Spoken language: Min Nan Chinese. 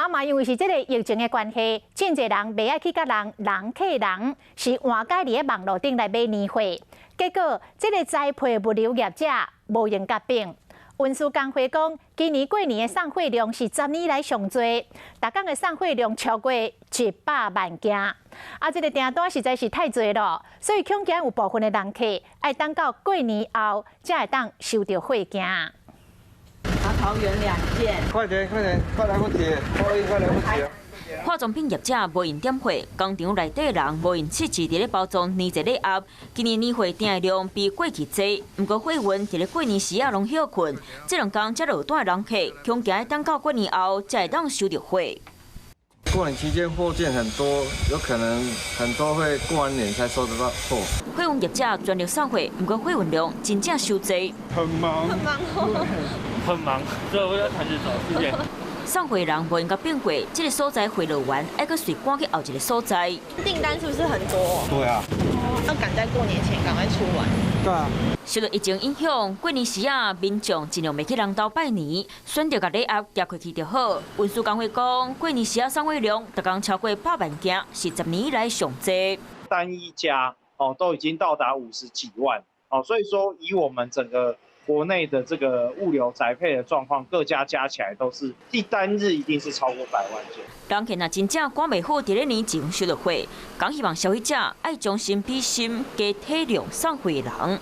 啊嘛，因為是這个疫情的關係，真濟人袂愛去佮人人客人，是換改佇咧網路頂來買年貨。結果，這个宅配物流業者無閒佮變。運輸工會講，今年過年的送貨量是10年來上濟，逐工的送貨量超過100萬件。啊，這个訂單實在是太濟了，所以恐驚有部分的人客愛等到過年後才會當收著貨件。桃園兩件，快點快點，快來不及，快來不及。化妝品業者無閒點貨，工廠內底人無閒設置佇咧包裝年節禮盒。今年年貨訂的量比過去濟，毋過貨運佇咧過年時仔攏歇睏，這兩工才落單的人客，恐驚愛等到過年後才會當收著貨。過年期間貨件很多，有可能很多會過完年才收得到貨。貨運業者全力送貨，毋過貨運量真正傷濟。很忙，很忙，很忙，所以我要開始找時間。送貨人無閒共變過，這个所在貨落完，愛閣隨趕去後一个所在。訂單是不是很多？對啊。要趕在過年前趕快出完。對啊。受到疫情影響，過年時啊，民眾盡量袂去人兜拜年，選擇共禮盒寄過去就好。運輸工會講，過年時啊送貨量逐工超過百萬件，是10年以來上濟。單一家哦，都已經到達50幾萬哦，所以說以我們整個國內的這個物流宅配的狀況，各家加起來都是一單日一定是超過百萬件。人客若真正趕袂好，佇咧年前收著貨，講希望消費者愛將心比心，加體諒送貨人。